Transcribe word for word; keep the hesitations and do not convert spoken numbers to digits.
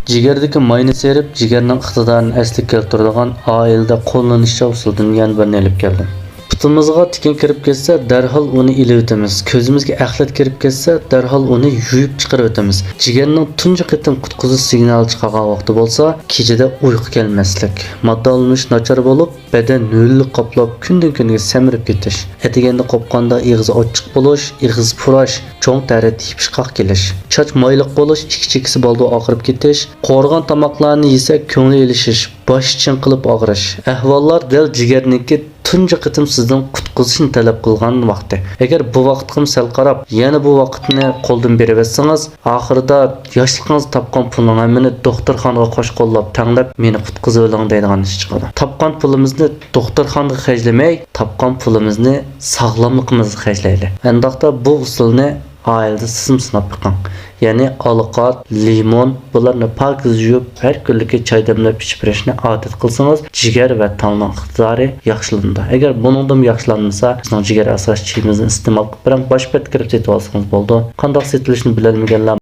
جىگەردىكى ماينى سېرىپ، جىگەرنىڭ ئىقتىدارىنى ئەسلىگە كەلتۈرىدىغان ئائىلىدە قوللىنىشچان ئۇسۇلدىن يەنە بىرنى ئېلىپ كەلدىم. پۇتىمىزغا تىكەن كىرىپ كەتسە، دەرھال ئۇنى ئېلىۋېتىمىز. كۆزىمىزگە ئەخلەت كىرىپ كەتسە، دەرھال ئۇنى يۇيۇپ چىقىرىۋېتىمىز. جىگەرنىڭ تۇنجى قېتىم قۇتقۇزۇش سىگنالى چىقارغان ۋاقتى بولسا، كېچىدە ئۇيقۇ كەلمەسلىك، ماددا ئالمىنىش ناچار بولۇپ، بەدەن ھۆللۈك قاپلاپ، كۈندىن-كۈنگە سەمرىپ كېتىش. ئەتىگەندە قوپقاندا ئېغىزى ئاچچىق بولۇش، ئېغىز پۇراش، چوڭ تەرەت يېپىشقاق كېلىش. چاچ مايلىق بولۇش، ئىككى چېكىسى بالدۇر ئاغرىپ كېتىش. قورۇغان تاماقلارنى يېسە كۆڭلى ئېلىشىش، باش چىڭقىلىپ ئاغرىش. ئەھۋاللار دەل جىگەرنىڭكى تۇنجى قېتىم سىزدىن قۇتقۇزۇشنى تەلەپ قىلغان ۋاقتى. ئەگەر بۇ ۋاقىتقىمۇ سەل قاراپ، يەنە بۇ ۋاقىتنى قولدىن بېرىۋەتسىڭىز، ئاخىرىدا ياشلىقىڭىزدا تاپقان پۇلنىڭ ھەممىنى دوختۇرخانىغا قوش قوللاپ تەڭلەپ، مېنى قۇتقۇزۇۋېلىڭ دەيدىغان ئىش چىقىدۇ. تاپقان پۇلىمىزنى دوختۇرخانىغا خەجلىمەي، تاپقان پۇلىمىزنى ساغلاملىقىمىزغا خەجلەيلى. ئەنداقتا بۇ ئۇسۇلنى ئائىلىدە سىزمۇ سىناپ بېقىڭ. يەنى ئالىقات، لىمون، بۇلارنى پاكىز يۇيۇپ، ھەر كۈنلۈكى چاي دەملەپ ئىچىپ بېرىشنى ئادەت قىلسىڭىز، جىگەر ۋە تالنىڭ ئىقتىدارى ياخشىلىنىدۇ. ئەگەر بۇنىڭدىمۇ ياخشىلانمىسا، بىزنىڭ جىگەر ئاسراش چېيىمىزنى ئىستېمال قىلىپ بېرىڭ. باش بەت كىرىپ سېتىۋالسىڭىز بولىدۇ. قانداق سېتىلىشىنى بىلەلمىگەنلەر